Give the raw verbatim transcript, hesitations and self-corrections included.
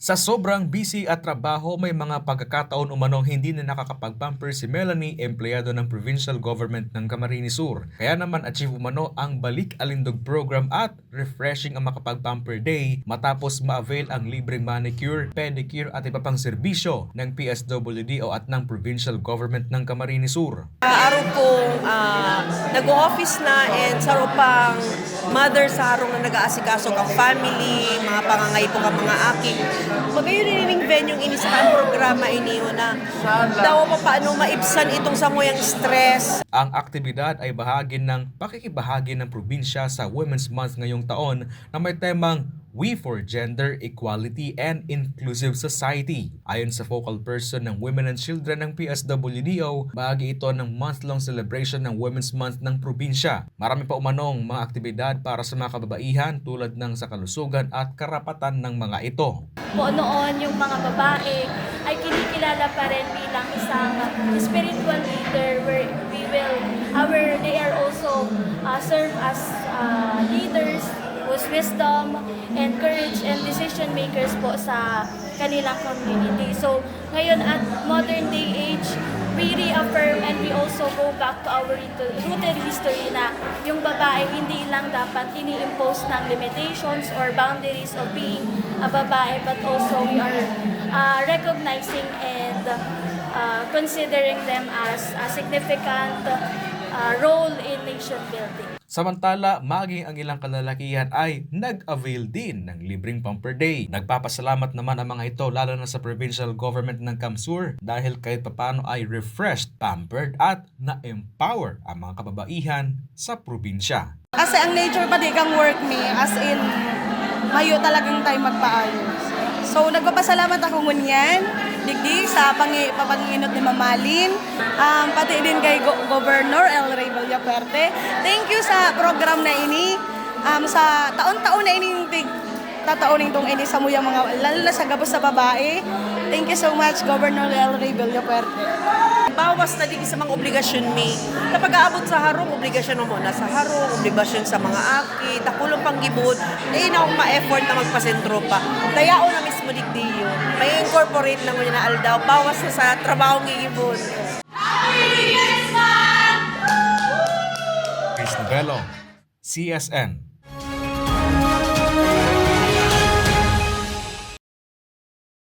Sa sobrang busy at trabaho, may mga pagkakataon umanong hindi na nakakapag-pamper si Melanie, empleyado ng provincial government ng Camarines Sur. Kaya naman achieve umano ang Balik Alindog Program at refreshing ang makapag-pamper day matapos ma-avail ang libreng manicure, pedicure at iba pang serbisyo ng P S W D O at ng provincial government ng Camarines Sur. Araw pong ah, nag-o-office na and sa pang mother sa harong na nag-aasikaso kang family, mga pangangaipo kang mga aki. Magayon ining venue ini sa kang programa ini na daw pa paano maibsan itong samuyang stress. Ang aktibidad ay bahagi ng pakikibahagi ng probinsya sa Women's Month ngayong taon na may temang We for Gender Equality and Inclusive Society. Ayon sa focal person ng Women and Children ng P S W D O, bahagi ito ng month-long celebration ng Women's Month ng probinsya. Marami pa umanong mga aktibidad para sa mga kababaihan tulad ng sa kalusugan at karapatan ng mga ito. Po noon, yung mga babae ay kinikilala pa rin bilang isang spiritual leader where we will, our, they are also uh, serve as uh, leaders whose wisdom and courage and decision makers po sa kanilang community. So, ngayon at modern day age, we reaffirm and we also go back to our rooted history na yung babae hindi lang dapat ini-impose ng limitations or boundaries of being a babae, but also we are uh, recognizing and uh, considering them as a significant uh, role in nation building. Samantala, maging ang ilang kalalakihan ay nag-avail din ng libreng pamper day. Nagpapasalamat naman ang mga ito, lalo na sa provincial government ng CamSur, dahil kahit papano ay refreshed, pampered at na-empower ang mga kababaihan sa probinsya. Kasi ang nature pa di kang work mi, as in, mayo talagang time magpaayos. So, nagpapasalamat ako ngunyan, digdi sa pangi-, papanginot ni Mamalin, um, pati din kay Go- Governor El Rey Villafuerte. Thank you sa program na ini. Um, sa taon-taon na ining tig- tataon ning tong ini sa muyang mga, lalo na sa gabos sa babae. Thank you so much, Governor El Rey Villafuerte. Bawas na din sa mga obligasyon mi. Kapag aabot sa harong, obligasyon mo na sa harong, obligasyon sa mga aki, takulong panggibuhod, eh na akong ma-effort na magpasentro pa. Tayaon na mismo digdi yun. May incorporate na mo na aldaw, bawas na sa trabaho gigibuhod. Chris Novello, C S N.